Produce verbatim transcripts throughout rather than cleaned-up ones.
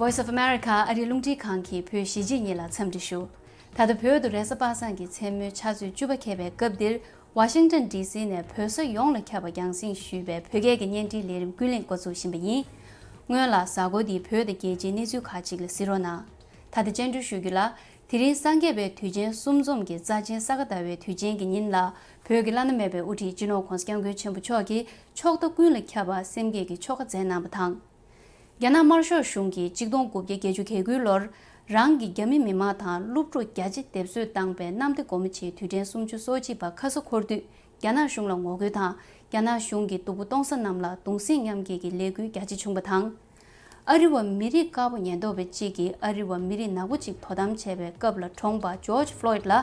Voice of America ཨ་རིའི་རླུང་འཕྲིན་ཁང་གི་བོད་གཞིས་བྱེས་གཉིས་ལ་འཚམས་འདྲི་ཞུ། ད་ལྟ་བོད་དུ་རེས་གཟའ་པ་སངས་ཀྱི་མཚན་མོའི་ཆུ་ཚོད་བཅུ་པ་འཁེལ་བའི་སྐབས་འདིར། ཝ་ཤིང་ཏོན་ཌི་སི་ནས་བོད་ས་ཡོངས་ལ་ཁྱབ་པ་རྒྱང་སྲིང་ཞུས་པའི་བོད་སྐད་ཀྱི་བརྙན་འཕྲིན་ལས་རིམ་ཀུན་གླེང་འགོ་འཛུགས་བཞིན་པ་ཡིན། སྔོན་ལ་གཟའ་འཁོར་འདིའི་བོད་དང་རྒྱལ་སྤྱིའི་གནས་ཚུལ་ཁག་ཅིག་ལ་གཟིགས་རོགས་གནང་། ད་ལྟ་བཅར་འདྲི་ཞུ་རྒྱུ་ལ། དེ་རིང་སངས་རྒྱས་པའི་དུས་ཆེན་གསུམ་འཛོམས་ཀྱི་རྩ་ཆེན་ས་ག་ཟླ་བའི་དུས་ཆེན་གྱི་ཉིན་ལ། བོད་ཀྱི་བླ་ན་མེད་པའི་དབུ་ཁྲིད་སྤྱི་ནོར་༧གོང་ས་༧སྐྱབས་མགོན་ཆེན་པོ་མཆོག་གིས་ཕྱོགས་མཐའ་ཀུན་ལ་ཁྱབ་པ་སེམས་བསྐྱེད་ཀྱི་ཆོ་ག་མཛད་གནང་བ་དང་། རྒྱ་ནག་དམར་ཤོག་གཞུང་གིས་གཅིག་སྟོང་དགུ་བརྒྱ་བརྒྱད་ཅུ་གྱ་དགུའི་ལོར། རང་གི་རྒྱ་མི་མི་མང་དང་སློབ་ཕྲུག་བརྒྱ་ཆ་སྡེབ་གསོད་བཏང་པའི་གནམ་བདེ་སྒོ་མོ་ཆེའི་དུས་དྲན་སུམ་ཅུ་སོ་གཅིག་པ་ཁ་གསོ་འཁོར་དུས། རྒྱ་ནག་གཞུང་ལ་ངོ་རྒོལ་དང་། རྒྱ་ནག་གཞུང་གི་སྡུག་པོ་གཏོང་ས་རྣམས་ལ་གདུང་སེམས་མཉམ་སྐྱེད་ཀྱི་ལས་འགུལ་རྒྱ་ཆེ་བྱུང་བ་དང་། ཨ་རི་བ་མི་རིགས་དཀར་པོ་ཉེན་རྟོག་པ་གཅིག་གིས་ཨ་རི་བ་མི་རིགས་ནག་པོ་གཅིག་དོ་དམ་བྱས་པའི་སྐབས་ལ་གྲོངས་པ་ཇོརྗ་ཕློ་ཡིད་ལ་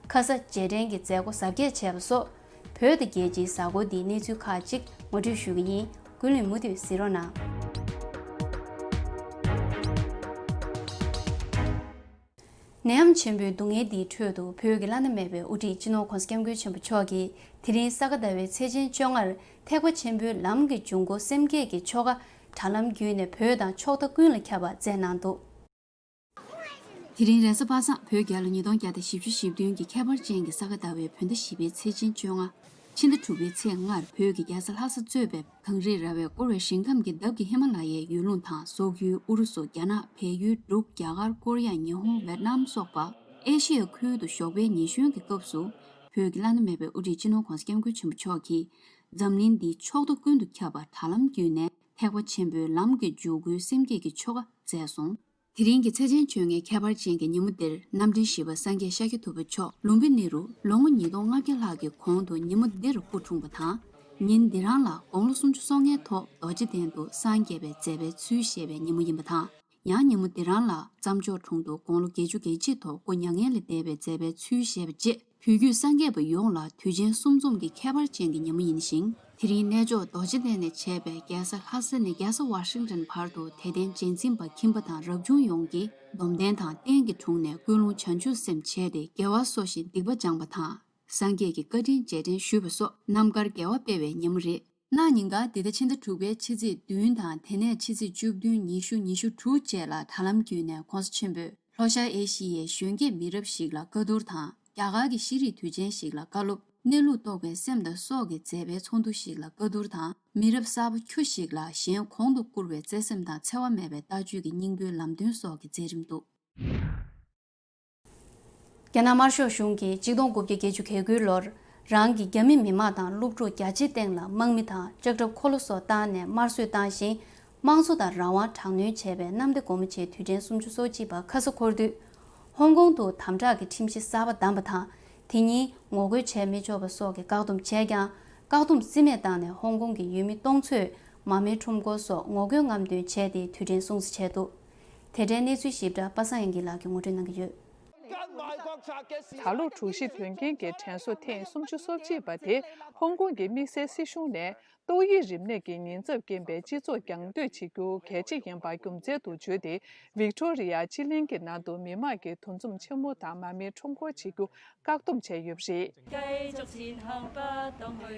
ཁ་ས་རྗེས་དྲན་གྱི་མཛད་སྒོ་གཟབ་རྒྱས་བྱས་པ་སོགས། བོད་དང་རྒྱལ་སྤྱིའི་གཟའ་འཁོར་འདིའི་གནས་ཚུལ་ཁག་ཅིག་ངོ་སྤྲོད་ཞུ་གི་ཡིན། ཀུན་གླེང་མུ་མཐུད་གཟིགས་རོགས་གནང་། ནད་ཡམས་ཆེན་པོའི་སྡུག་བསྔལ་འདིའི་ཁྲོད་དུ་བོད་ཀྱི་བླ་ན་མེད་པའི་དབུ་ཁྲིད་སྤྱི་ནོར་༧གོང་ས་༧སྐྱབས་མགོན་ཆེན་པོ་མཆོག་གིས་དེ་རིང་ས་ག་ཟླ་བའི་ཚེས་ཆེན་བཅོ་ལྔར་ཐེག་པ་ཆེན་པོའི་ལམ་གྱི་འཇུག་སྒོ་སེམས་བསྐྱེད་ཀྱི་ཆོ་ག་དྲ་ལམ་བརྒྱུད་ནས་བོད་དང་ཕྱོགས་མཐའ་ཀུན་ལ་ཁྱབ་པ་མཛད་གནང་འདུག་དེ་རིང་རེས་གཟའ་པ་སངས་བོད་རྒྱལ་ལོ་ཉིས་སྟོང་བརྒྱ་དང་བཞི་བཅུ་ཞེ་བདུན་གྱི་ཁྱད་པར་ཅན་གྱི་ས་ག་ཟླ་བའི་བོད་ཟླ་བཞི་པའི་ཚེས་ཆེན་བཅོ་ལྔ། ཕྱི་ཟླ་དྲུག་པའི་ཚེས་ལྔར་བོད་ཀྱི་རྒྱལ་ས་ལྷ་ས་གཙོས་པའི་གངས་རི་ར་བས་བསྐོར་བའི་ཞིང་ཁམས་ཀྱི་འདབས་ཀྱི་ཧི་མ་ལ་ཡའི་ཡུལ་ལུང་དང་སོག་ཡུལ་ཨུ་རུ་སུ། རྒྱ་ནག། བལ་ཡུལ། འབྲུག། རྒྱ་གར། ཀོ་རི་ཡ། ཉི་ཧོང་། ཝེད་ནམ་སོགས་པ་ཨེ་ཤི་ཡ་ཁུལ་དུ་ཞོགས་པའི་ཉི་གཞོན་གྱི་སྐབས་སུ། བོད་ཀྱི་བླ་ན་མེད་པའི་དབུ་ཁྲིད་སྤྱི་ནོར་༧གོང་ས་༧སྐྱབས་མགོན་ཆེན་པོ་མཆོག་གིས་འཛམ་གླིང་འདིའི་ཕྱོགས་མཐའ་ཀུན་ཏུ་ཁྱབ་པ་དྲ་ལམ་བརྒྱུད་ནས་ཐེག་པ་ཆེན་པོའི་ལམ་གྱི་འཇུག་སྒོའི་སེམས་བསྐྱེད་ཀྱི་ཆོ་ག་མཛད་སོང་། དེ་རིང་གི་ཚེས་ཆེན་བཅོ་ལྔའི་ཁྱད་པར་ཅན་གྱི་ཉིན་མོ་འདིར་རྣམ་འདྲེན་བཞི་པ་སངས་རྒྱས་ཤཱཀྱ་ཐུབ་པ་མཆོག་ལུམ་བི་ནི་རུ་ལོ་ངོ་ཉིས་སྟོང་ལྔ་བརྒྱ་ལྷག་གི་གོང་དུ་ཉིན་མོ་འདིར་སྐུ་འཁྲུངས་པ་དང་། ཉིན་འདི་རང་ལ་དགུང་ལོ་སུམ་ཅུ་སོ་ལྔའི་ཐོག་རྡོ་རྗེ་གདན་དུ་སངས་རྒྱས་པའི་མཛད་པའི་ཚུལ་བཞེས་པའི་ཉིན་མོ་ཡིན་པ་དང་། ཡང་ཉིན་མོ་འདི་རང་ལ་རྩྭ་མཆོག་གྲོང་དུ་དགུང་ལོ་བརྒྱད་ཅུ་གྱ་གཅིག་ཐོག་སྐུ་མྱ་ངན་ལས་འདས་པའི་མཛད་པའི་ཚུལ་བཞེས་པ་བཅས། བོད་བརྒྱུད་སངས་རྒྱས་པ་ཡོངས་ལ་དུས་ཆེན་གསུམ་འཛོམས་ཀྱི་ཁྱད་པར་ཅན་གྱི་ཉིན་མོ་ཡིན་ཞིང་། དེ་རིང་གནས་མཆོག་རྡོ་རྗེ་གདན་ནས་བྱས་པའི་རྒྱལ་ས་ལྷ་ས་ནས་རྒྱལ་ས་ཝ་ཤིང་ཊོན་བར་དུ་དད་ལྡན་རྗེས་འཛིན་པ་ཁྱིམ་པ་དང་རབ་བྱུང་ཡོངས་ཀྱིས་སྡོམ་ལྡན་དང་རྟེན་གྱི་དྲུང་ནས་ཀུན་སློང་བྱང་ཆུབ་སེམས་བྱས་ཏེ་དགེ་བ་གསོ་ཞིང་སྡིག་པ་སྦྱངས་པ་དང་། སངས་རྒྱས་ཀྱི་བཀའ་དྲིན་རྗེས་དྲན་ཞུས་པ་སོགས་རྣམ་དཀར་དགེ་བ་སྤེལ་བའི་ཉིན་མོ་རེད། གནངས་ཉིན་ག་འདི་ཟླ་ཕྱི་ཟླ་དྲུག་པའི་ཕྱི་ཚེས་བདུན་དང་དེ་ནས་ཕྱི་ཚེས་བཅུ་བདུན། ཉི་ཤུ། ཉི་ཤུ་དྲུག་བཅས་ལ་དྲ་ལམ་བརྒྱུད་ནས་༧གོང་ས་ཆེན་པོས་ལྷོ་ཤར་ཨེ་ཤི་ཡའི་གཞོན་སྐྱེས་མི་རབས་ཤིག་ལ་བཀའ་བསྡུར་དང་། རྒྱ་གར་གྱི་ཤེས་རིག་དུས་ཆེན་ཞིག་ལ་བཀའ་སློབ། གནས་ལུགས་རྟོགས་པའི་སེམས་དང་སྲོག་གི་མཛད་པའི་ཚོགས་འདུ་ཞིག་ལ་བཀའ་བསྡུར་དང་། མི་རབས་གསར་པ་ཁྱུ་ཞིག་ལ་གཞན་གོང་དུ་བཀུར་བའི་བརྩེ་སེམས་དང་འཚེ་བ་མེད་པའི་ལྟ་སྤྱོད་ཀྱི་སྙིང་པོའི་ལམ་སྟོན་སོགས་ཀྱི་མཛད་རིམ་འདུག་རྒྱ་ནག་དམར་ཤོག་གཞུང་གིས་གཅིག་སྟོང་དགུ་བརྒྱ་བརྒྱད་ཅུ་གྱ་དགུའི་ལོར་རང་གི་རྒྱ་མི་མི་མང་དང་སློབ་ཕྲུག་བརྒྱ་ཆའི་སྟེང་ལ་དམག་མི་དང་ལྕགས་ཁྲབ་འཁོར་ལོ་སོགས་བཏང་ནས་དམར་གསོད་བཏང་ཞིང་། དམངས་གཙོ་དང་རང་དབང་དྲག་གནོན་བྱས་པའི་གནམ་བདེ་སྒོ་མོ་ཆེའི་དུས་དྲན་སུམ་ཅུ་སོ་གཅིག་པ་ཁ་གསོ་འཁོར་དུས། ཧོང་ཀོང་དུ་དམ་དྲག་གི་ཁྲིམས་གཞི་གསར་པ་བསྡམས་པ་དང་། དེ་ཉིད་ངོ་རྒོལ་བྱས་མི་ཆོག་པ་སོགས་ཀྱི་བཀག་སྡོམ་བྱས་ཀྱང་། བཀག་སྡོམ་རྩིས་མེད་བཏང་ནས་ཧོང་ཀོང་གི་ཡུལ་མི་སྟོང་ཚོས་མར་མེའི་ཁྲོམ་སྐོར་སོགས་ངོ་རྒོལ་རྔམ་སྟོན་བྱས་ཏེ་དུས་དྲན་སྲུང་བརྩི་བྱས་འདུག་དེ་འབྲེལ་གནས་ཚུལ་ཞིབ་ཕྲ་པ་སངས་དབྱངས་སྐྱིད་ལགས་ཀྱིས་ངོ་སྤྲོད་གནང་གི་ཡོད། ད་ལོ་དྲུག་བཞི་དོན་རྐྱེན་གྱི་དྲན་གསོ་ཐེངས་སུམ་ཅུ་སོ་གཅིག་པ་དེ་ཧོང་ཀོང་གི་དམིགས་བསལ་སྲིད་གཞུང་ནས་ཏོག་དབྱིབས་རིམས་ནད་ཀྱི་ཉེན་ཚབས་རྐྱེན་པས་སྤྱི་ཚོགས་རྒྱང་སྡོད་བྱེད་རྒྱུ་གལ་ཆེ་ཡིན་པ་རྒྱུ་མཚན་དུ་བརྗོད་དེ། ཝིག་ཏོ་རི་ཡ་སྤྱི་གླིང་གི་ནང་དུ་མི་མང་གིས་དུས་འཛོམས་ཆེན་མོ་དང་མར་མེའི་ཁྲོམ་སྐོར་བྱེད་རྒྱུ་བཀག་སྡོམ་བྱས་ཡོད་པ་རེད།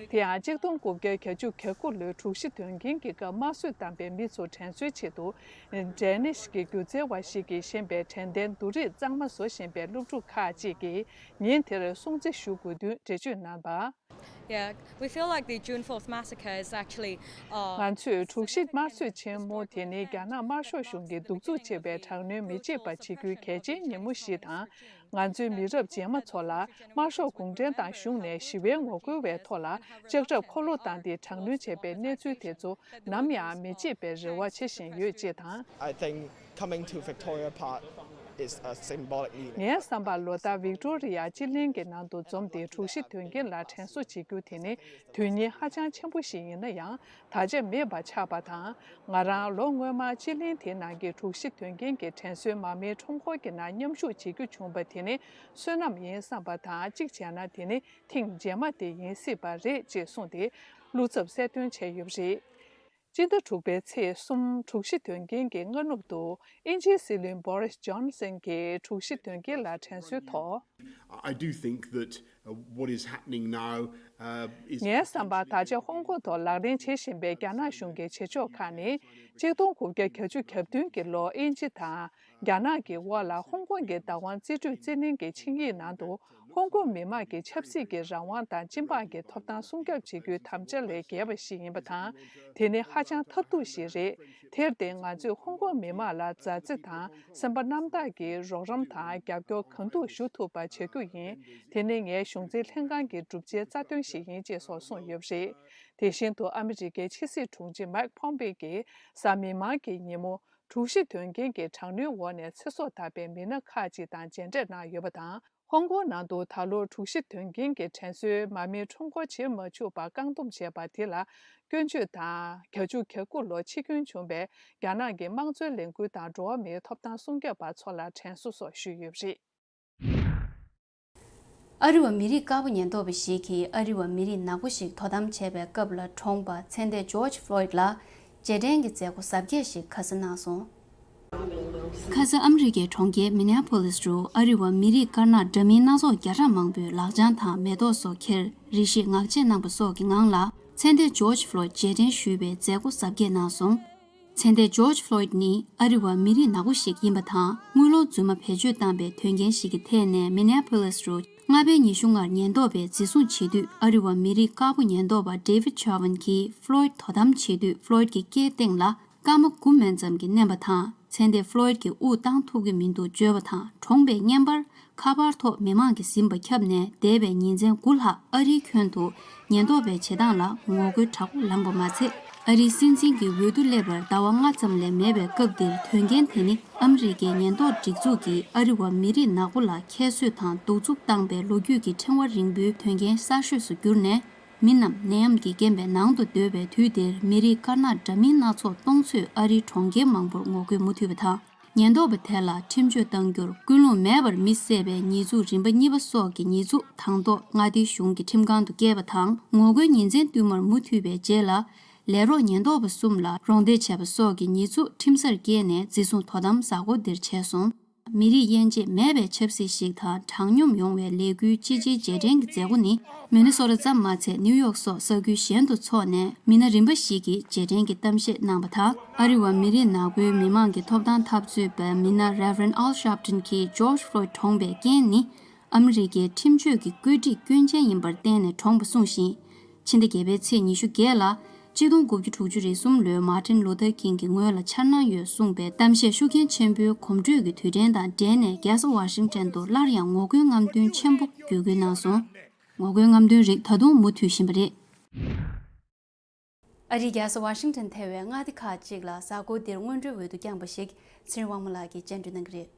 དེ་ཡང་གཅིག་སྟོང་དགུ་བརྒྱ་གྱ་དགུ་ལོའི་དྲུག་བཞི་དོན་རྐྱེན་གྱི་སྐབས་དམར་གསོད་བཏང་པའི་མི་ཚོ་དྲན་གསོའི་ཆེད་དུ། ཌེ་ནིཤ་གི་སྒྱུ་རྩལ་བ་ཞིག་གིས་བཞེངས་པའི་དྲན་རྟེན་བསྡུ་རིས་གཙང་མ་བཟོ་བཞིན་པའི་སློབ་ཕྲུག་ཁག་ཅིག་གིས་ཉིན་དེར་སྲུང་བརྩི་ཞུ་དགོས་དོན་འགྲེལ་བརྗོད་གནང་བ། Yeah, we feel like the June fourth massacre is actually, uh, ང་ཚོས་དྲུག་བཞི་དམར་གསོད་ཆེན་མོ་དེ་ནི་རྒྱ་ནག་དམར་ཤོག་གཞུང་གིས་གདུག་རྩུབ་ཆེ་བའི་དྲག་གནོན་མི་བྱེད་པ་བྱེད་རྒྱུའི་གལ་ཆེའི་ཉིན་མོ་ཞིག་དང་། ང་ཚོའི་མི་རབས་རྗེས་མ་ཚོ་ལ་དམར་ཤོག་གུང་ཁྲན་ཏང་གཞུང་ནས་ཞི་བའི་ངོ་རྒོལ་བའི་ཐོག་ལ་ལྕགས་ཁྲབ་འཁོར་ལོ་བཏང་སྟེ་དྲག་གནོན་བྱས་པའི་གནས་ཚུལ་དེ་ཚོ་ནམ་ཡང་མི་བྱེད་པའི་རེ་བ་བྱེད་བཞིན་ཡོད་ཅེས་དང་། I think coming to Victoria Park is a symbolic event. ངའི་བསམ་པར་ལོ་ལྟར་ཝིག་ཏོ་རི་ཡ་སྤྱི་གླིང་གི་ནང་དུ་འཛོམས་ཏེ་དྲུག་བཞི་དོན་རྐྱེན་ལ་དྲན་གསོ་བྱེད་རྒྱུ་དེ་ནི་དོན་སྙིང་ཧ་ཅང་ཆེན་པོ་ཞིག་ཡིན་ན་ཡང་། ད་ཆ་མེད་པ་ཆགས་པ་དང་། ང་རང་ལོ་སྔོན་མ་སྤྱི་གླིང་དེའི་ནང་གི་དྲུག་བཞི་དོན་རྐྱེན་གྱི་དྲན་གསོའི་མར་མེའི་ཁྲོམ་སྐོར་གྱི་ནང་མཉམ་ཞུགས་བྱེད་རྒྱུ་བྱུང་བ་དེ་ནི་བསོད་ནམས་ཡིན་བསམ་པ་དང་། གཅིག་བྱས་ན་དེ་ནི་ཐེངས་རྗེས་མ་དེ་ཡིན་སྲིད་པ་རེད་ཅེས་གསུངས་ཏེ། བློ་འཚབ་གསལ་སྟོན་བྱས་ཡོད་པ་རེད། སྤྱི་ཟླ་དྲུག་པའི་ཚེས་གསུམ་དྲུག་བཞི་དོན་རྐྱེན་གྱི་སྔ་ནུབ་ཏུ་དབྱིན་ཇིའི་སྲིད་བློན་བྷོ་རིས་ཇོན་སན་གྱིས་དྲུག་བཞི་དོན་རྐྱེན་ལ་དྲན་གསོའི་ཐོག I do think that What is happening now, uh, is ངའི་བསམ་པར་ད་ཆ་ཧོང་ཀོང་ཐོག་ལག་ལེན་བྱེད་བཞིན་པའི་རྒྱ་ནག་གཞུང་གི་བྱེད་ཕྱོགས་ཁག་ནི། གཅིག་སྟོང་དགུ་བརྒྱ་གྱ་བཅུ་གྱ་བདུན་གྱི་ལོ་དབྱིན་ཇི་དང་རྒྱ་ནག་གི་དབར་ལ་ཧོང་ཀོང་གི་བདག་དབང་རྩིས་སྤྲོད་རྩིས་ལེན་གྱི་ཆིངས་ཡིག་ནང་དུ། ཧོང་ཀོང་མི་དམངས་ཀྱི་ཆབ་སྲིད་ཀྱི་རང་དབང་དང་སྤྱི་འབངས་ཀྱི་ཐོབ་ཐང་སྲུང་སྐྱོབ་བྱེད་རྒྱུའི་དམ་བཅའ་ལས་འགལ་བ་ཞིག་ཡིན་པ་དང་། དེ་ནི་ཧ་ཅང་ཐབས་སྡུག་ཞིག་རེད། དེར་བརྟེན་ང་ཚོས་ཧོང་ཀོང་མི་དམངས་ལ་མཛའ་བརྩེ་དང་སེམས་པ་རྣམ་དག་གིས་རོགས་རམ་དང་རྒྱབ་སྐྱོར་གང་ཐུབ་ཞུ་ཐུབ་པ་བྱ་རྒྱུ་ཡིན། དེ་ནི་ངའི་གཞུང་འཛིན་ལྷན་ཁང་གི་བསྒྲུབ་བྱའི་རྩ་དོན་ཞིག་ཡིན་ཅེས་སོགས་གསུངས་ཡོད་པ་རེད། དེ་བཞིན་དུ་ཨ་མི་རི་ཀའི་ཕྱི་སྲིད་དྲུང་ཆེ་མེག་ཕོམ་པེ་གྱིས་གཟའ་མིག་དམར་གྱི་ཉིན་མོ། དྲུག་བཞི་དོན་རྐྱེན་གྱི་དྲག་གནོན་འོག་ནས་ཚེ་སྲོག་དག་པའི་མི་སྣ་ཁག་ཅིག་དང་མཇལ་འཕྲད་གནང་ཡོད་པ་དང་། ཧོང་ཀོང་ནང་དུ་ད་ལོར་དྲུག་བཞི་དོན་རྐྱེན་གྱི་དྲན་གསོའི་མར་མེའི་ཁྲོམ་སྐོར་བྱེད་མ་བཅུག་པར་བཀག་སྡོམ་བྱས་པ་དེ་ལ་སྐྱོན་བརྗོད་དང་། གྱ་བཅུ་གྱ་དགུ་ལོར་འཆི་སྐྱོན་བྱུང་བའི་རྒྱ་ནག་གི་དམངས་གཙོའི་ལས་འགུལ་དང་འགྲོ་བ་མིའི་ཐོབ་ཐང་སྲུང་སྐྱོབ་པ་ཚོ་ལ་དྲན་གསོ་སོགས་ཞུས་ཡོད་པ་རེད། ཨ་རི་བ་མི་རིགས་དཀར་པོ་ཉེན་རྟོག་པ་ཞིག་གིས་ཨ་རི་བ་མི་རིགས་ནག་པོ་ཞིག་དོ་དམ་བྱས་པའི་སྐབས་ལ་གྲོངས་པ་ཚེ་འདས་ཇོརྗ་ཕློའིད་ལ་རྗེས་དྲན་གྱི་མཛད་སྒོ་གཟབ་རྒྱས་ཤིག་ཁ་སང་གནང་སོང་། ཁ་སང་ཨ་མི་རི་ཀའི་གྲོང་ཁྱེར་མི་ནེ་ཕོ་ལིས་རུ་ཨ་རི་བ་མི་རིགས་དཀར་ནག་འདྲ་མིན་སྣ་ཚོགས་བརྒྱ་ཕྲག་མང་པོས་ལག་བྱང་དང་མེ་ཏོག་སོགས་ཁྱེར་རེ་ཞིག་ངག་བཅད་གནང་པ་སོགས་ཀྱི་ངང་ལ་ཚེ་འདས་ཇོརྗ་ཕློའིད་རྗེས་དྲན་ཞུས་པའི་མཛད་སྒོ་གཟབ་རྒྱས་གནང་སོང་། ཚེ་འདས་ཇོརྗ་ཕློའིད་ནི་ཨ་རི་བ་མི་རིགས་ནག་པོ་ཞིག་ཡིན་པ་དང་། དངུལ་ལོར་རྫུན་མ་བེད་སྤྱོད་བཏང་པའི་དོན་རྐྱེན་ཞིག་གི་ཐད་ནས་མི་ནེ་ཕོ་ལིས་རུ་ལྔ་པའི་ཉི་ཤུ་ལྔར་ཉེན་རྟོག་པས་འཛིན་བཟུང་བྱེད་དུས། ཨ་རི་བ་མི་རིགས་དཀར་པོ་ཉེན་རྟོག་པ་ཌེ་ཝིད་ཆ་ཝན་གྱིས་ཕློའིད་དོ་དམ་བྱེད་དུས། ཕློའིད་ཀྱི་སྐེའི་སྟེང་ལ་སྐར་མ་དགུ་མན་ཙམ་གྱིས་མནན་པ་དང་། ཚེ་འདས་ཕློའིད་ཀྱིས་དབུགས་བཏང་ཐུབ་ཀྱི་མི་འདུག་བརྗོད་པ་དང་། གྲོངས་པའི་བརྙན་པར་ཁ་པར་ཐོག་མི་མང་གི་ཟིན་པ་ཁྱབ་ནས་འདས་པའི་ཉིན་མཚན་དགུ་ལྷག་ཨ་རིའི་ཁྱོན་དུ་ཉེན་རྟོག་པའི་བྱེད་སྟངས་ལ་ངོ་རྒོལ་དྲག་པོ་ལངས་པ་མ་ཚད། ཨ་རིའི་སྲིད་འཛིན་གྱི་འོས་བསྡུ་སླེབས་པར་ཟླ་བ་ལྔ་ཙམ་ལས་མེད་པའི་སྐབས་འདིར། དོན་རྐྱེན་དེ་ནི་ཨ་མི་རི་ཀའི་ཉེན་རྟོག་སྒྲིག་འཛུགས་ཀྱིས་ཨ་རི་བ་མི་རིགས་ནག་པོ་ལ་ཁྱད་གསོད་དང་གདུག་རྩུབ་བཏང་པའི་ལོ་རྒྱུས་ཀྱི་ཕྲེང་བ་རིང་པོའི་དོན་རྐྱེན་གསར་ཤོས་སུ་གྱུར་ནས། མི་རྣམས་ནད་ཡམས་ཀྱི་རྐྱེན་པས་ནང་དུ་སྡོད་པའི་དུས་དེར། མི་རིགས་དཀར་ནག་འདྲ་མིན་སྣ་ཚོགས་སྟོང་ཚོས་ཨ་རིའི་གྲོང་ཁྱེར་མང་པོར་ངོ་རྒོལ་མུ་མཐུད་པ་དང་། ཉེན་རྟོག་པ་དེ་ལ་ཁྲིམས་གཅོད་གཏང་རྒྱུར་ཀུན་སློང་མེད་པར་མི་བསད་པའི་ཉེས་འཛུགས་རིམ་པ་གཉིས་པ་སོགས་ཀྱི་ཉེས་འཛུགས་དང་ཐོག་མངའ་སྡེའི་གཞུང་གི་ཁྲིམས་ཁང་དུ་བསྐྱལ་བ་དང་། ངོ་རྒོལ་ཉིན་མཚན་བསྟུད་མར་མུ་མཐུད་པའི་རྗེས་ལ། ལས་རོགས་ཉེན་རྟོག་པ་གསུམ་ལ་རོགས་འདེགས་བྱས་པ་སོགས་ཀྱི་ཉེས་འཛུགས་ཁྲིམས་སར་བཀལ་ནས། འཛིན་བཟུང་དོ་དམ་གཟའ་འཁོར་འདིར་བྱས་སོང་། མི་རིགས་དབྱེ་འབྱེད་མེད་པའི་ཆབ་སྲིད་ཞིག་དང་། དྲག་སྙོམས་ཡོང་བའི་ལས་འགུལ་ཅི་ཆེའི་རྗེས་དྲན་གྱི་མཛད་སྒོ་ནི། མི་ནི་སོ་ཊ་ཙམ་མ་ཚད། ནིའུ་ཡོག་སོགས་ས་ཁུལ་གཞན་དུ་འཚོགས་ནས། མི་སྣ་རིམ་པ་ཞིག་གིས་རྗེས་དྲན་གྱི་གཏམ་བཤད་གནང་བ་དང་། ཨ་རི་བ་མི་རིགས་ནག་པོའི་མི་མང་གི་ཐོབ་ཐང་འཐབ་རྩོད་པ་མི་སྣ་Reverend Al Sharpton གྱིས་ཇོརྗ་ཕློའིད་གྲོངས་པའི་རྐྱེན་ནི། ཨ་མི་རི་ཀའི་ཁྲིམས་གཅོད་ཀྱི་བཀོད་སྒྲིག་སྐྱོན་ཅན་ཡིན་པར་བརྟེན་ནས་གྲོངས་པ་གསུངས་ཤིང་། ཕྱི་ཟླ་བརྒྱད་པའི་ཚེས་ཉི་ཤུ་བརྒྱད་ལ། གཅིག་སྟོང་དགུ་བརྒྱ་དྲུག་ཅུ་རེ་གསུམ་ལོའི་མར་ཊིན་ལུ་ཐར་ཀིང་གི་ངོས་ལ་འཆར་སྣང་ཡོད་གསུངས་པའི་གཏམ་བཤད་ཤུགས་རྐྱེན་ཆེན་པོའི་གོམ་བགྲོད་ཀྱི་དུས་དྲན་དང་འབྲེལ་ནས། རྒྱལ་ས་ཝ་ཤིང་ཊོན་དུ་སླར་ཡང་ངོ་རྒོལ་རྔམ་སྟོན་ཆེན་པོ་བརྒྱུད་སྐུལ་གནང་སོང་། ངོ་རྒོལ་རྔམ་སྟོན་རིགས་ད་དུང་མུ་མཐུད་བཞིན་པ་རེད། ཨ་རིའི་རྒྱལ་ས་ཝ་ཤིང་ཊོན་ཐེ་བའི་མངའ་སྡེ་ཁག་ཅིག་ལ་གཟའ་འཁོར་འདིར་སྔོན་འགྲོའི་འོས་བསྡུ་བསྐྱངས་པ་ཞིག་ཚེ་རིང་དབང་མོ་ལགས་ཀྱིས་སྙན་སྒྲོན་གནང་གི་རེད།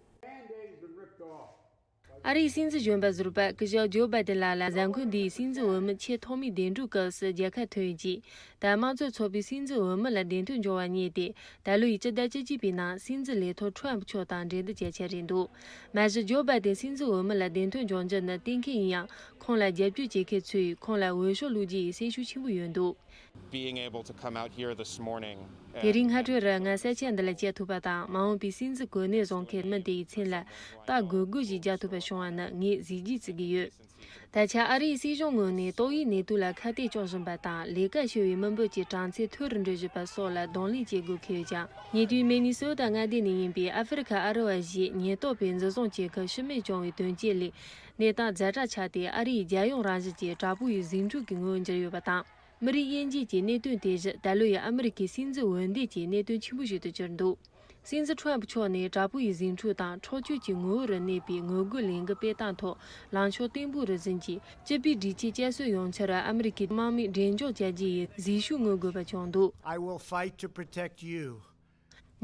ཨ་རིའི་སྲིད་འཛིན་གཞོན་པ་ཟུར་པ་སྐུ་ཞབས་ཇོ་བྷའི་ཏིན་ལགས་ལ་གཟའ་འཁོར་འདིའི་སྲིད་འཛིན་འོས་མི་ཆེས་ཐོག་མའི་འདེམས་སྒྲུག་སྐབས་སུ་རྒྱལ་ཁ་ཐོབ་ཡོད་ཅེས། ད་དམངས་གཙོ་ཚོགས་པའི་སྲིད་འཛིན་འོས་མི་ལ་བདེན་དོན་འབྱུང་བ་བརྙེས་ཏེ། ད་ལོ་ཡི་སྤྱི་ཟླ་བཅུ་གཅིག་པའི་ནང་སྲིད་འཛིན་ལས་ཐོག་ཁྲོམ་ཕུ་མཆོག་དང་འབྲེལ་གཏུག་བྱེད་འཆར་རེད་འདུག་མ་གཞི་ཇོ་བྷའི་ཏིན་སྲིད་འཛིན་འོས་མི་ལ་བདེན་དོན་འབྱུང་རྒྱུ་ནི་གཏན་འཁེལ་ཡིན་ཡང་། ཁོང་ལ་རྒྱབ་སྐྱོར་བྱེད་མཁན་ཚོས་ཁོང་ལ་འོས་ཤོག་བླུག་རྒྱུ་ཡི་སེམས་ཤུགས་ཆེན་པོ་ཡོད་འདུག Being able to come out here this morning དེ་རིང་སྔ་དྲོ་རུ་ང་ས་ཆ་འདི་ལ་བཅར་ཐུབ་པ་དང་། མ་འོངས་པའི་སྲིད་འཛིན་གོ་གནས་བཟུང་མཁན་མི་དེའི་མཚན་ལ་རྟགས་དགོས་དགོས་ཤིག་རྒྱག་ཐུབ་པ་བྱུང་བ་ནི་ངས་གཟི་བརྗིད་བརྩི་གི་ཡོད། ད་ཆ་ཨ་རིའི་སྲིད་གཞུང་ངོས་ནས་ཏོག་དབྱིབས་ནད་དུག་ལ་ཁ་གཏད་གཅོག་བཞིན་པ་དང་། ལས་ཀ་བྱེད་པའི་མི་འབོར་གྱི་གྲངས་ཚད་མཐོ་རུ་འགྲོ་བཞིན་པ་སོགས་ལ་གདོང་ལེན་བྱེད་དགོས་འཁེལ་ཡོད་ཀྱང་། ཉེ་དུས་མི་ནི་སོ་ཊ་མངའ་སྡེ་ནས་ཡིན་པའི་ཨ་ཧྥེ་རི་ཁ་ཨ་རི་བ་ཞིག་ཉེན་རྟོག་པས་འཛིན་བཟུང་བྱེད་སྐབས་ཤི་རྨས་བྱུང་བའི་དོན་རྐྱེན་ལས་གནས་སྟངས་ཛ་དྲག་ཆགས་ཏེ། ཨ་རིའི་རྒྱལ་ཡོངས་རང་བཞིན་གྱི་དྲག་པོ་ཡི་ཟིང་འཁྲུག་གི་ངོ་བོར་གྱུར་ཡོད་པ་དང་། མི་རིགས་དབྱེ་འབྱེད་ཀྱི་གནད་དོན་དེ་བཞིན་ད་ལོ་ཡི་ཨ་མི་རི་ཀའི་སྲིད་འཛིན་འོས་འདེམས་ཀྱི་གནད་དོན་ཆེན་པོ་ཞིག་ཏུ་གྱུར་འདུག་སྲིད་འཛིན་ཁྲོམ་ཕུ་མཆོག་ནི་དྲག་པོ་ཡི་ཟིང་འཁྲུག་དང་འཕྲོག་བཅོམ་གྱི་ངོ་བོ་རུ་གནས་པའི་ངོ་རྒོལ་ལས་འགུལ་སྤེལ་སྟངས་ཐོག་ལངས་ཕྱོགས་བརྟན་པོ་རུ་འཛིན་གྱིས། སྤྱི་པའི་སྒྲིག་ཆས་བསྐྱར་གསོ་ཡོང་ཕྱིར་ཨ་མི་རི་ཀའི་དམག་མིས་འགྲེམས་འཇོག་བྱ་རྒྱུ་ཡི་ཟིལ་ཤུགས་མངོན་དགོས་པ་བྱུང་འདུག I will fight to protect you.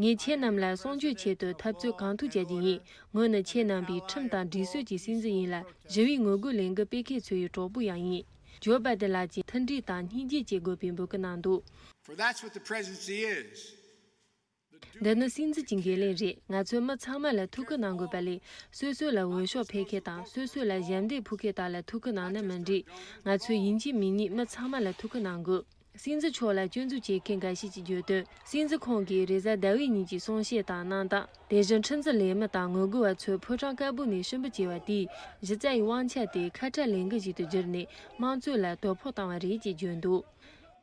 ངས་ཁྱེད་རྣམས་ལ་སྲུང་སྐྱོབ་ཆེད་དུ་འཐབ་རྩོད་གང་ཐུབ་བྱ་རྒྱུ་ཡིན། ངོས་ནི་ཁྱེད་རྣམ་པའི་ཁྲིམས་དང་སྒྲིག་སྲོལ་གྱི་སྲིད་འཛིན་ཡིན་ལ། ཞི་བའི་ངོ་རྒོལ་ལས་འགུལ་སྤེལ་མཁན་ཚོའི་གྲོགས་པོ་ཡང་ཡིན། ཇོ་བྷའི་ཏིན་ལགས་ཀྱིས་མཐུན་སྒྲིལ་དང་སྙིང་རྗེ་བྱེད་དགོས་པའི་འབོད་སྐུལ་གནང་འདུག For that's what the presidency is. འདི་ནི་སྲིད་འཛིན་གྱི་འགན་ལེན་རེད། ང་ཚོས་མི་ཚང་མ་ལ་ཐུགས་ཁུར་གནང་དགོས་པ་ལས། སོ་སོ་ལ་འོས་ཤོག་ཕུལ་མཁན་དང་སོ་སོ་ལ་ཞབས་འདེགས་ཕུལ་མཁན་དག་ལ་ཐུགས་ཁུར་གནང་ན་མི་འགྲིག་ང་ཚོས་ཡིན་གཅིག་མིན་གཉིས་མི་ཚང་མ་ལ་ཐུགས་ཁུར་གནང་དགོས། སྲིད་འཛིན་མཆོག་ལ་སྐྱོན་འཛུགས་བྱེད་མཁན་འགའ་ཤས་ཀྱིས་བརྗོད་དོན། སྲིད་འཛིན་ཁོང་གིས་རེས་གཟའ་ཟླ་བའི་ཉིན་གྱི་གསུང་བཤད་དང་གནང་སྟངས། དེ་བཞིན་ཁྲིམས་འཛིན་ལས་མི་དང་ངོ་རྒོལ་བ་ཚོས་ཕོ་བྲང་དཀར་པོ་ནས་སྲིན་འབུ་བཀྱེ་བ་དེས་གཞི་རྩ་ཡི་དབང་ཆ་དེ་ཁ་བྲལ་ལས་འགུལ་ཞིག་ཏུ་བསྒྱུར་ནས་དམངས་གཙོ་ལ་དོ་ཕོག་བཏང་བ་རེད་ཅེས་བརྗོད་འདུག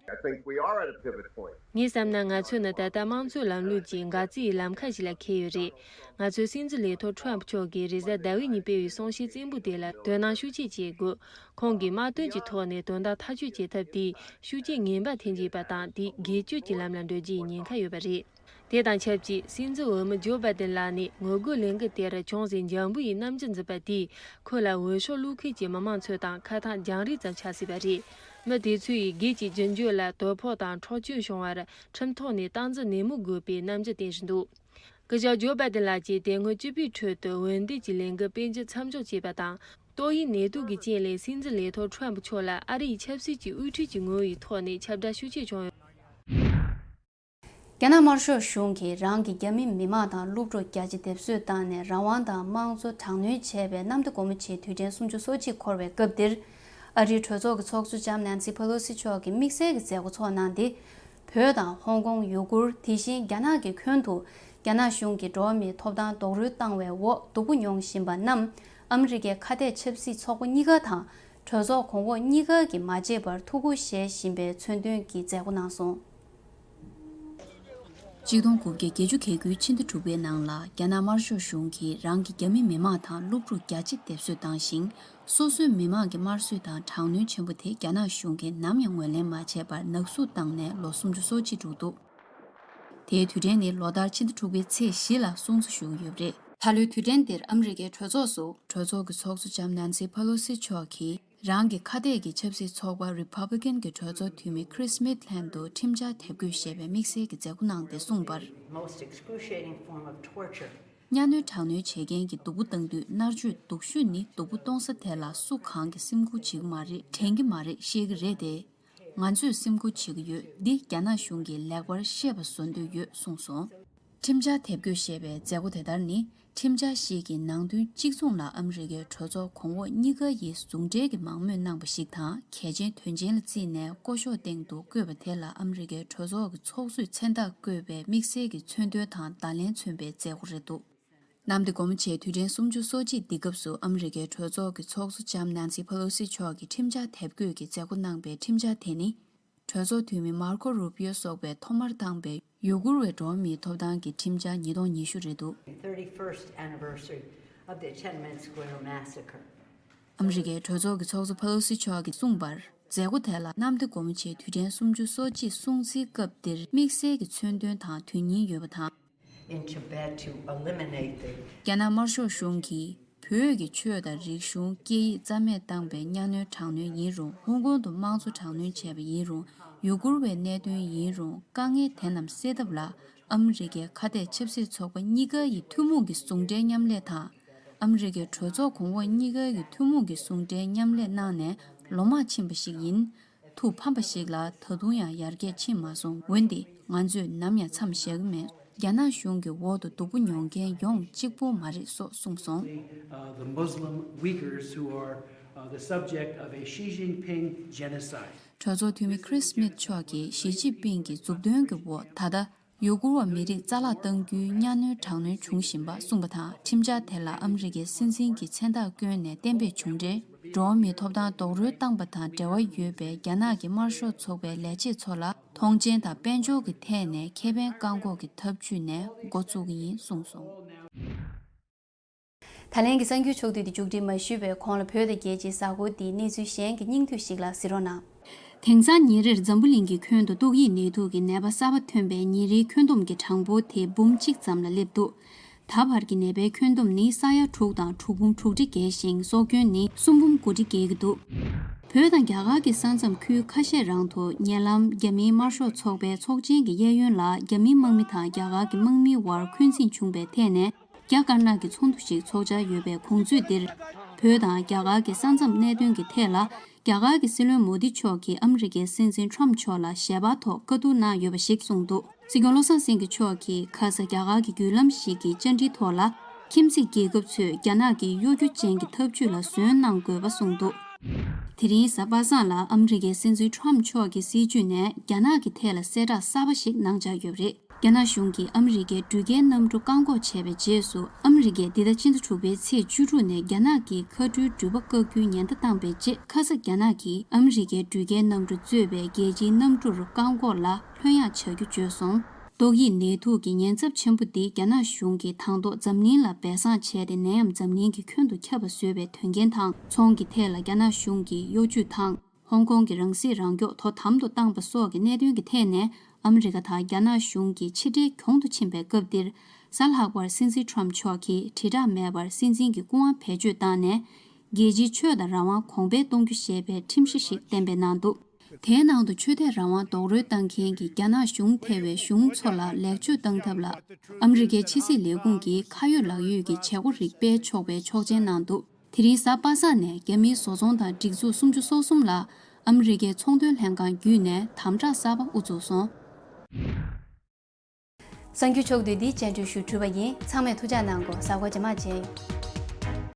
I think we are at a pivot point. ངས་བསམ་ན་ང་ཚོ་ནི་ད་ལྟ་དམངས་གཙོའི་ལམ་ལུགས་ཀྱི་འགག་རྩའི་ལམ་ཁ་ཞིག་ལ་འཁེལ་ཡོད་རེད། ང་ཚོའི་སྲིད་འཛིན་ལས་ཐོག་ཁྲོམ་མཆོག་གིས་རེས་གཟའ་ཟླ་བའི་ཉིན་སྤེལ་བའི་གསུང་བཤད་རྩེད་མོ་དེ་ལ་དོ་སྣང་ཤུགས་ཆེ་བྱེད་དགོས། ཁོང་གིས་དམག་དོན་གྱི་ཐོག་ནས་དོན་དག་ཐག་གཅོད་བྱེད་ཐབས་དེ་ཤུགས་རྐྱེན་ངན་པ་ཐེབས་ཀྱི་ཡོད་པ་དང་། དེས་སྒེར་གཅོད་ཀྱི་ལམ་ལ་འགྲོ་རྒྱུའི་ཉེན་ཁ་ཡོད་པ་རེད། དེ་དང་ཆབས་ཅིག་སྲིད་འཛིན་འོས་མི་ཇོ་བྷའི་ཏིན་ལགས་ནས་ངོ་རྒོལ་ལས་འགུལ་དེར་ཅུང་ཟད་འཇམ་པོ་ཡི་རྣམ་འགྱུར་འཛིན་པ་དེས་ཁོ་ལ་འོས་ཤོག་བླུག་མཁན་གྱི་མི་མང་ཚོ་དང་ཁ་ཐག་རྒྱང་རིང་ཙམ་ཆགས་སྲིད་པ་རེད། མི་དེ་ཚོ་ཡིས་སྒེར་གྱི་རྒྱུ་འབྱོར་ལ་དོ་ཕོག་དང་འཕྲོག་བཅོམ་བྱུང་བར་ཁྲིམས་ཐོག་ནས་སྟངས་འཛིན་ནན་མོ་དགོས་པའི་རྣམ་འགྱུར་བསྟན་བཞིན་འདུག་སྐུ་ཞབས་ཇོ་བྷའི་ཏིན་ལགས་ཀྱིས་དེ་སྔོན་སྤྱི་པའི་ཁྲོད་དུ་འོས་འདེམས་ཀྱི་ལས་འགུལ་སྤེལ་རྒྱུ་མཚམས་འཇོག་བྱས་པ་དང་། ཏོག་དབྱིབས་ནད་དུག་གི་རྐྱེན་ལས་སྲིད་འཛིན་ལས་ཐོག་ཁྲོམ་མཆོག་ལ་ཨ་རིའི་ཆབ་སྲིད་ཀྱི་དབུ་ཁྲིད་ཀྱི་ངོ་བོའི་ཐོག་ནས་ཁྱབ་བསྒྲགས་ཤུགས་ཆེ་བྱུང་ཡོད། རྒྱ་ནག་དམར་ཤོག་གཞུང་གིས་རང་གི་རྒྱ་མི་མི་མང་དང་སློབ་ཕྲུག་རྒྱ་ཆེ་སྡེབ་གསོད་བཏང་ནས་རང་དབང་དང་དམངས་གཙོ་དྲག་གནོན་བྱས་པའི་གནམ་བདེ་སྒོ་མོ་ཆེའི་དུས་དྲན་སུམ་ཅུ་སོ་གཅིག་འཁོར་བའི་སྐབས་འདིར། ཨ་རིའི་གྲོས་ཚོགས་ཀྱི་ཚོགས་གཙོ་ལྕམ་ནན་སི་ཕེ་ལོ་སི་མཆོག་གིས་དམིགས་བསལ་གྱི་མཛད་སྒོ་ཚོགས་གནང་སྟེ། བོད་དང་ཧོང་ཀོང་། ཡུ་གུར། དེ་བཞིན་རྒྱ་ནག་གི་ཁྱོན་དུ་རྒྱ་ནག་གཞུང་གིས་འགྲོ་བ་མིའི་ཐོབ་ཐང་རྡོག་རོལ་བཏང་བའི་འོག་སྡུག་པོ་མྱོང་བཞིན་པ་རྣམས་ཨ་མི་རི་ཀའི་ཁ་གཏད་ཆབ་སྲིད་ཚོགས་པ་གཉིས་ཀ་དང་གྲོས་ཚོགས་གོང་འོག་གཉིས་ཀ་གིས་མ་བརྗེད་པར་ཐུགས་ཁུར་བཞེས་བཞིན་པའི་མཚོན་དོན་གྱི་མཛད་སྒོ་གནང་སོང་། ཆིག་སྟོང་དགུ་བརྒྱ་བརྒྱད་ཅུ་གྱ་དགུའི་ཕྱི་ཟླ་དྲུག་པའི་ནང་ལ་རྒྱ་ནག་དམར་ཤོག་གཞུང་གིས་རང་གི་རྒྱ་མི་མི་མང་དང་སློབ་ཕྲུག་རྒྱ་ཆེ་སྡེབ་གསོད་བཏང་ཞིང་། སོ་སོའི་མི་མང་གི་དམར་གསོད་དང་དྲག་གནོན་ཆེན་པོ་དེ་རྒྱ་ནག་གཞུང་གིས་ནམ་ཡང་ངོས་ལེན་མ་བྱས་པར་ནག་བསུབ་བཏང་ནས་ལོ་སུམ་ཅུ་སོ་གཅིག་འགྲོ་འདུག་དེའི་དུས་དྲན་ནི་ལོ་ལྟར་ཕྱི་ཟླ་དྲུག་པའི་ཚེས་བཞི་ལ་སྲུང་བརྩི་ཞུ་གི་ཡོད་པ་རེད། ད་ལོའི་དུས་དྲན་འདིར་ཨ་མི་རི་ཀའི་གྲོས་ཚོགས་སུ་གྲོས་ཚོགས་ཀྱི་ཚོགས་གཙོ་ལྕམ་ནན་སི་ཕ་ལོ་སི་མཆོག་གིས། རང་གི་ཁ་གཏད་ཀྱི་ཆབ་སྲིད་ཚོགས་པ་Republican གྱི་གྲོས་ཚོགས་འཐུས་མི་Chris Smith ལྷན་དུ་ཁྲིམས་འཆར་དེབ་འགོད་ཞེས་པའི་དམིགས་བསལ་གྱི་མཛད་སྒོ་གནང་སྟེ་གསུངས་པར། Most excruciating form of torture. གཉའ་གནོན་དྲག་གནོན་བྱེད་མཁན་གྱི་སྡུག་པོ་བཏང་དུས་མནར་གཅོད་སྡུག་ཤོས་ནི་སྡུག་པོ་གཏོང་ས་དེ་ལ་སུ་གང་གིས་སེམས་ཁུར་བྱེད་ཀྱི་མ་རེད། དྲན་གྱི་མ་རེད། ཤེས་ཀྱི་རེད་དེ། ང་ཚོས་སེམས་ཁུར་བྱེད་ཀྱི་ཡོད། འདི་རྒྱ་ནག་གཞུང་གིས་ལེགས་པར་ཤེས་པ་བཟོ་འདོད་ཡོད་གསུངས་སོང་། ཁྲིམས་འཆར་དེབ་འགོད་ཞེས་པའི་མཛད་སྒོ་དེ་ལྟར་ནི། ཁྲིམས་འཆར་ཞིག་གི་ནང་དོན་གཅིག་མཚུངས་ལ་ཨ་མི་རི་ཀའི་གྲོས་ཚོགས་གོང་འོག་གཉིས་ཀ་ཡིས་ཟུང་འབྲེལ་གྱི་མང་མོས་གནང་པ་ཞིག་དང་། གལ་ཆེན་དོན་ཆེན་ལ་བརྩིས་ནས་ལྐོག་ཤོག་སྟེང་དུ་བཀོད་པ་དེ་ལ་ཨ་མི་རི་ཀའི་གྲོས་ཚོགས་ཀྱི་ཚོགས་གཙོས་མཚན་རྟགས་བཀོད་པའི་དམིགས་བསལ་གྱི་མཚོན་དོན་དང་བརྡ་ལན་མཚོན་པའི་མཛད་སྒོ་རེད་འདུག་གནམ་བདེ་སྒོ་མོ་ཆེའི་དུས་དྲན་སུམ་ཅུ་སོ་གཅིག་འདི་སྐབས་སུ་ཨ་མི་རི་ཀའི་གྲོས་ཚོགས་ཀྱི་ཚོགས་གཙོ་ལྕམ་ནན་སི་ཕ་ལོ་སི་མཆོག་གིས་ཁྲིམས་འཆར་དེབ་འགོད་ཀྱི་མཛད་སྒོ་གནང་པའི་ཁྲིམས་འཆར་དེ་ནི། གྲོས་ཚོགས་འཐུས་མི་མར་ཁོ་རུ་པིའོ་སོགས་པས་ཐོག་མར་བཏང་པའི་ཡུ་གུར་བའི་འགྲོ་བ་མིའི་ཐོབ་ཐང་གི་ཁྲིམས་འཆར་ཉིས་སྟོང་ཉི་ཤུ་རེད་འདུག thirty-first anniversary of the Tiananmen Square massacre. ཨ་མི་རི་ཀའི་གྲོས་ཚོགས་ཀྱི་ཚོགས་གཙོ་ཕ་ལོ་སི་མཆོག་གིས་གསུངས་པར། མཛད་སྒོ་དེ་ལ་གནམ་བདེ་སྒོ་མོ་ཆེའི་དུས་དྲན་སུམ་ཅུ་སོ་གཅིག་སྲུང་བརྩིའི་སྐབས་འདིར་དམིགས་བསལ་གྱི་མཚོན་དོན་དང་དོན་སྙིང་ཡོད་པ་དང་། In Tibet to eliminate the རྒྱ་ནག་དམར་ཤོག་གཞུང་གིས་བོད་ཀྱི་ཆོས་དང་རིག་གཞུང་སྐད་ཡིག་རྩ་མེད་བཏང་པའི་གཉའ་གནོན་དྲག་གནོན་ཡིན་རུང་། ཧོང་ཀོང་དུ་དམངས་གཙོ་དྲག་གནོན་བྱས་པ་ཡིན་རུང་། ཡུ་གུར་བའི་གནད་དོན་ཡིན་རུང་། དཀའ་ངལ་དེ་རྣམས་སེལ་ཐབས་ལ་ཨ་མི་རི་ཀའི་ཁ་གཏད་ཆབ་སྲིད་ཚོགས་པ་གཉིས་ཀ་ཡི་ཐུན་མོང་གི་ཟུང་འབྲེལ་མཉམ་ལས་དང་། ཨ་མི་རི་ཀའི་གྲོས་ཚོགས་གོང་འོག་གཉིས་ཀ་ཡི་ཐུན་མོང་གི་ཟུང་འབྲེལ་མཉམ་ལས་གནང་ནས་ལོ་མང་ཕྱིན་པ་ཞིག་ཡིན། ཐུགས་ཕམ་པ་ཞིག་ལ་ད་དུང་ཡང་ཡར་རྒྱས་ཕྱིན་མ་སོང་། འོན་ཏེ་ང་ཚོས་ནམ་ཡང་མཚམས་བཞག་གི་མེད། རྒྱ་ནག་གཞུང་གི་འོག་ཏུ་སྡུག་པོ་མྱོང་མཁན་ཡོངས་གཅིག་པོ་མ་རེད་སོགས་གསུངས་སོང་། Uh, the Muslim Uyghurs who are, uh, the subject of a Xi Jinping genocide. གྲོས་ཚོགས་འཐུས་མི་Chris Smith མཆོག་གིས་ཞི་ཅིན་ཕིང་གི་མཛུབ་སྟོན་གྱི་འོག་ད་ལྟ་ཡུ་གུར་བ་མི་རིགས་རྩ་བརླག་གཏང་རྒྱུའི་གཉའ་གནོན་དྲག་གནོན་འབྱུང་བཞིན་པ་གསུངས་པ་དང་། ཁྲིམས་འཆར་དེ་ལ་ཨ་མི་རི་ཀའི་སྲིད་འཛིན་གྱི་མཚན་རྟགས་བསྐྱོན་ནས་གཏན་འབེབས་བྱུང་འབྲེལ། འགྲོ་བ་མིའི་ཐོབ་ཐང་རྡོག་རོལ་བཏང་པ་དང་འབྲེལ་བ་ཡོད་པའི་རྒྱ་ནག་གི་དམར་ཤོག་ཚོགས་པའི་ལས་བྱེད་ཚོ་ལ་མཐོང་མཆན་དང་དཔལ་འབྱོར་གྱི་ཐད་ནས་ཁེ་ཕན་བཀག་འགོག་གི་ཐབས་ཇུས་ནས་འགོ་བཙུགས་ཀྱི་ཡིན་གསུངས་སོང་། ད་ལན་གྱི་གསར་འགྱུར་ཕྱོགས་བསྡུས་འདི་མཇུག་སྒྲིལ་མ་ཞུས་པའི་གོང་ལ་བོད་དང་རྒྱལ་སྤྱིའི་གཟའ་འཁོར་འདིའི་གནས་ཚུལ་གཞན་གྱི་སྙིང་བསྡུས་ཤིག་ལ་གཟིགས་རོགས་གནང་། དེང་སང་ཉིན་རེར་འཛམ་བུ་གླིང་གི་ཁྱོན་དུ་ཏོག་དབྱིབས་ནད་དུག་གི་ནད་པ་གསར་པ་ཐོན་པའི་ཉིན་རེའི་ཁྱོན་བསྡོམས་ཀྱི་གྲངས་འབོར་དེ་འབུམ་གཅིག་ཙམ་ལ་སླེབས་འདུག་ད་བར་གྱི་ནད་པའི་ཁྱོན་བསྡོམས་ནི་ས་ཡ་དྲུག་དང་དྲུག་འབུམ་དྲུག་ཁྲི་བརྒལ་ཞིང་། སྲོག་སྐྱོན་ནི་གསུམ་འབུམ་དགུ་ཁྲི་བརྒལ་གྱི་འདུག་བོད་དང་རྒྱ་གར་གྱི་ས་མཚམས་ཁུལ་ཁ་ཤས་རང་དུ་ཉེ་ལམ་རྒྱ་མིའི་དམར་ཤོག་ཚོགས་པའི་ཚོགས་ཆེན་གྱི་གཡས་གཡོན་ལ་རྒྱ་མིའི་དམག་མི་དང་རྒྱ་གར་གྱི་དམག་མིའི་དབར་འཁོན་འཛིང་བྱུང་བའི་ཐད་ནས། རྒྱ་དཀར་ནག་གི་ཚོགས་འདུ་ཞིག་ཚོགས་འཆར་ཡོད་པའི་གོང་ཚོད་འདིར། བོད་དང་རྒྱ་གར་གྱི་ས་མཚམས་གནད་དོན་གྱི་ཐད་ལ། རྒྱ་གར་གྱི་སྲིད་བློན་མོ་དི་མཆོག་གིས་ཨ་མི་རི་ཀའི་སྲིད་འཛིན་ཁྲོམ་མཆོག་ལ་ཞལ་པར་ཐོག་བཀའ་བསྡུར་གནང་ཡོད་པ་ཞིག་གསུངས་འདུག་སྲིད་སྐྱོང་བློ་བཟང་སེང་གེ་མཆོག་གིས་ཁ་ས་རྒྱ་གར་གྱི་བརྒྱུད་ལམ་ཞིག་གི་བཅར་འདྲིའི་ཐོག་ལ། ཁྱིམ་མཚེས་རྒྱལ་ཁབ་ཚོས་རྒྱ་ནག་གི་གཡོ་སྒྱུ་ཅན་གྱི་ཐབས་ཇུས་ལ་ཟོན་གནང་དགོས་པ་གསུངས་འདུག་དེ་རིང་གཟའ་པ་སངས་ལ་ཨ་མི་རི་ཀའི་སྲིད་འཛིན་ཊམ་མཆོག་གི་སྲིད་བྱུས་ནས་རྒྱ་ནག་གི་ཐད་ལ་གསལ་བསྒྲགས་གསར་པ་ཞིག་གནང་འཆར་ཡོད་པ་རེད། རྒྱ་ནག་གཞུང་གིས་ཨ་མི་རི་ཀའི་འགྲུལ་སྐྱེལ་གནམ་གྲུ་བཀག་འགོག་བྱས་པའི་རྗེས་སུ། ཨ་མི་རི་ཀས་འདི་ཟླ་ཕྱི་ཟླ་དྲུག་པའི་ཚེས་བཅུ་དྲུག་ནས་རྒྱ་ནག་གི་མཁའ་འགྲུལ་འགྲུལ་པ་བཀག་རྒྱུའི་ཉེན་བརྡ་བཏང་པའི་རྗེས། ཁ་ས་རྒྱ་ནག་གིས་ཨ་མི་རི་ཀའི་འགྲུལ་སྐྱེལ་གནམ་གྲུ་གཙོས་པའི་རྒྱལ་སྤྱིའི་གནམ་གྲུར་བཀག་འགོག་ལ་ལྷོད་ཡངས་བྱ་རྒྱུ་བརྗོད་སོང་། ཏོག་དབྱིབས་ནད་དུག་གི་ཉེན་ཚབས་ཆེན་པོ་འདི་རྒྱ་ནག་གཞུང་གིས་དང་ཐོག་འཛམ་གླིང་ལ་སྦས་གསང་བྱས་ཏེ། ནད་ཡམས་འཛམ་གླིང་གི་ཁྱོན་དུ་ཁྱབ་པ་བཟོས་པའི་དོན་རྐྱེན་དང་། ཚོང་གི་ཐད་ལ་རྒྱ་ནག་གཞུང་གི་གཡོ་ཇུས་དང་། ཧོང་ཀོང་གི་རང་སྲིད་རང་སྐྱོང་དོ་དམ་དུ་བཏང་པ་སོགས་ཀྱི་གནད་དོན་གྱི་ཐད་ནས། ཨ་མི་རི་ཀ་དང་རྒྱ་ནག་གཞུང་གི་ཕྱི་འབྲེལ་གྱོང་དུ་ཕྱིན་པའི་སྐབས་འདིར། གཟའ་ལྷག་པར་སྲིད་འཛིན་ཊམ་མཆོག་གིས་དྲིལ་བསྒྲགས་མེད་པར་སྲིད་འཛིན་གྱི་སྐུ་དབང་བེད་སྤྱོད་བཏང་ནས། རྒྱལ་སྤྱིའི་ཆོས་དང་རང་དབང་གོང་འཕེལ་གཏོང་རྒྱུ་ཞེས་པའི་ཁྲིམས་གཞི་ཞིག་གཏན་འབེབས་གནང་འདུག་དེའི་ནང་དུ་ཆོས་དད་རང་དབང་རྡོག་རོལ་བཏང་མཁན་གྱི་རྒྱ་ནག་གཞུང་ཐེ་བའི་གཞུང་ཚོ་ལ་ལེགས་བཅོས་བཏང་ཐབས་ལ། ཨ་མི་རི་ཀའི་ཕྱི་སྲིད་ལས་ཁུངས་ཀྱིས་ཁ་ཡོད་ལག་ཡོད་ཀྱི་བྱེད་སྒོ་རིགས་སྤེལ་ཆོག་པའི་ཆོག་མཆན་གནང་འདུག་དེ་རིང་གཟའ་པ་སངས་ནས་རྒྱ་མིའི་བཟོ་ཚོང་དང་སྒྲིག་འཛུགས་སུམ་ཅུ་སོ་གསུམ་ལ་ཨ་མི་རི་ཀའི་ཚོང་དོན་ལྷན་ཁང་བརྒྱུད་ནས་དམ་དྲག་གསར་པ་དབུ་འཛུགས་སོང་། གསར་འགྱུར་ཕྱོགས་བསྡུས་འདི་སྤྱན་འབུལ་ཞུ་གྲུབ་པ་ཡིན། ཚང་མས་ཐུགས་ཅག་གནང་གོ། གཟའ་འཁོར་རྗེས་མ་མཇལ་ཡོང་།